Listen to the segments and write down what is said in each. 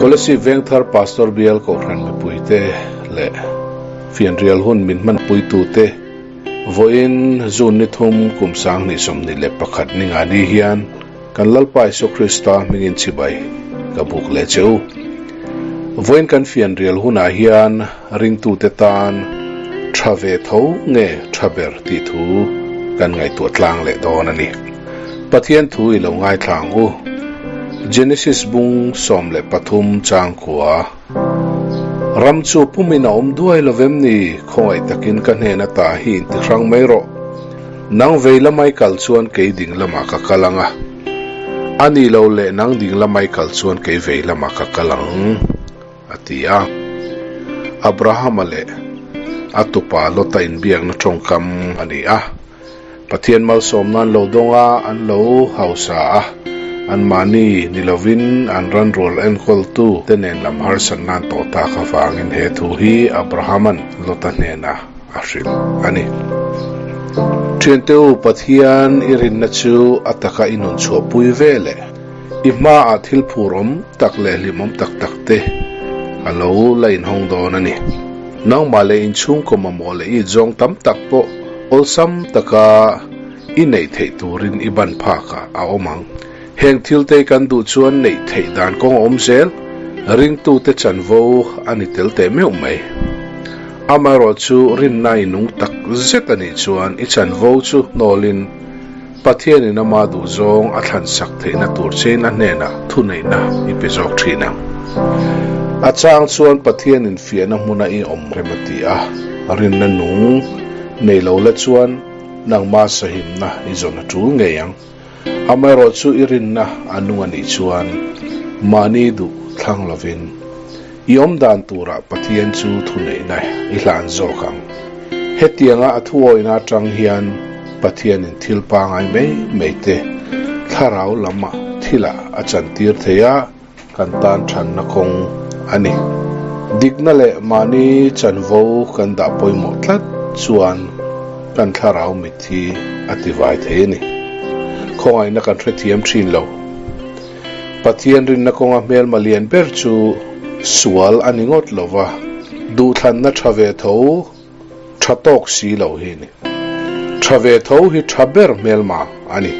Kolasib Vengthar Pastor Bial Kohhran mipuite leh fianrial hun min hmanpuitute vawiin June ni thum kum 2021 ni nga ni hian kan Lalpa Isua Krista hmingin chibai ka buk leh che u. Vawiin kan fianrial hunah hian ringtute tan tha ve tho nge tha ber tih thu kan ngaihtuah tlang leh dawn a ni. Pathian thu i lo ngaithla ang u. Genesis bung 13 chang kua. Ram chu pumin a awm duai lo vem ni? Khawngaih takin ka hnen ata hi inti hrang mai rawh. Nang vei lamai kal chuan kei ding lamah ka kal ang a. A ni lo leh nang ding lamai kal chuan kei vei lamah ka kal ang, a ti a. Abrahama leh a tupa Lota inbiakna tawngkam a ni a. Pathian malsawmna an lo dawng a, an lo hausa a, anmahni ni lovin an ran rual enkawltu te nen lam harsatna an tawh tak avangin he thu hi Abrahama'n Lota hnenah a hrilh a ni. Thiante u, Pathian i rinna chu a taka i nun chhuahpui ve leh i hmaah thil phurawm tak leh hlimawm tak tak te a lo la inhawng dawn a ni. Nangmah leh inchhungkaw mamawh leh i zawng tam tak pawh awlsam taka i neih theih turin i ban phakah a awm ang. Heng thilte kan duh chuan neih theih dan kawng a awm zel, ringtute chanvo a ni tel teh meuh mai. Amaherawhchu rinna i nung tak zet a nih chuan i chanvo chu hnawlin Pathianin ama duhzawng a thlansak theihna tur chein a hnenah thuneihna i pe zawk thin ang. A chang chuan Pathianin fiahna hmuna i awm rem a ti a, rinna nung nei lo la chuan nangma sahimna i zawn a tul ngei ang. Amaherawhchu i rinna a nung a nih chuan mahni duh thlang lovin i awm dan turah Pathian chu thuneihna i hlan zawk ang. Hetianga a thuawihna atang hian Pathianin thil pangai mai mai te thlarau lama thilah a chantir thei a, kan tan thanna kawng a ni. Dikna leh mahni chanvo kan dah pawimawh tlat chuan kan thlarau mit hi a tivai thei a ni. Khawngaihna kan hrethiam thin lo. Pathian rinna kawnga hmelma lian ber chu sual a ni ngawt lo va, duhthlanna tha ve tho tha tawk si lo hi a ni. Tha ve tho hi tha ber hmelma a ni.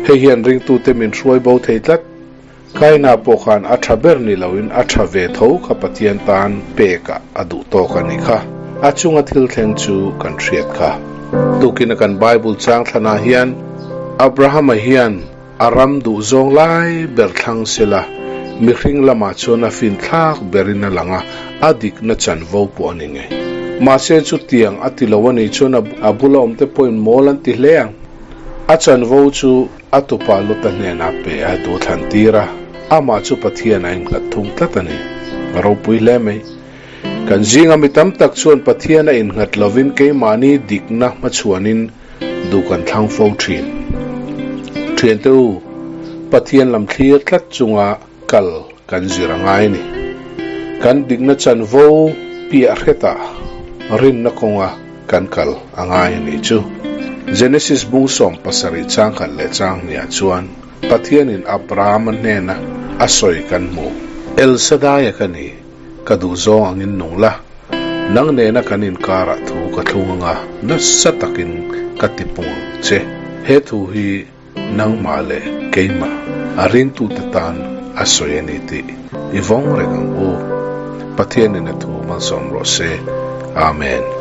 Hei hian ringtute min hruai bo thei tlat. Kaina pawh khan a tha ber ni loin a tha ve tho kha Pathian tan pekah a duh tawk a nih kha. A chunga thil thleng chu kan hriat kha. Tukina kan Bible chang thlanah hian Abrahama hian A ram duh zawng lai ber thlang sela, mihring lamah chuan a fin thlak berin a lang a, a dikna chanvo pawh a ni ngei. Mahse chutiang a ti lo a nih chuan a bula awmte pawhin mawl an ti hle ang. A chanvo chu a tupa Lota hnenah pe a duh thlan tir a, amah chu Pathian a innghat thung tlat a ni. A ropui hle mai. Kan zinga mi tam tak chuan Pathian a innghat lovin keimahni dikna hmachhuanin duh kan thlang fo thin. Thiante u, Pathian lam thlir tlat chunga kal kan zir a ngai a ni. Kan dikna chanvo piah hretah rinna kawnga kan kal a ngai a nih chu. Genesis bung 70 chang khat leh chang hniah chuan Pathianin Abrahama hnena a sawi kan hmu. El Shaddai-a ka ni. Ka duh zawng angin nung la, nang nena kan inkarah thu ka thlung anga nasa takin ka ti pung ang che. He thu hi nangmah leh keimah a ringtute tan a sawi a ni tih i vawng reng ang u. Pathianin a thu malsawm rawh se. Amen.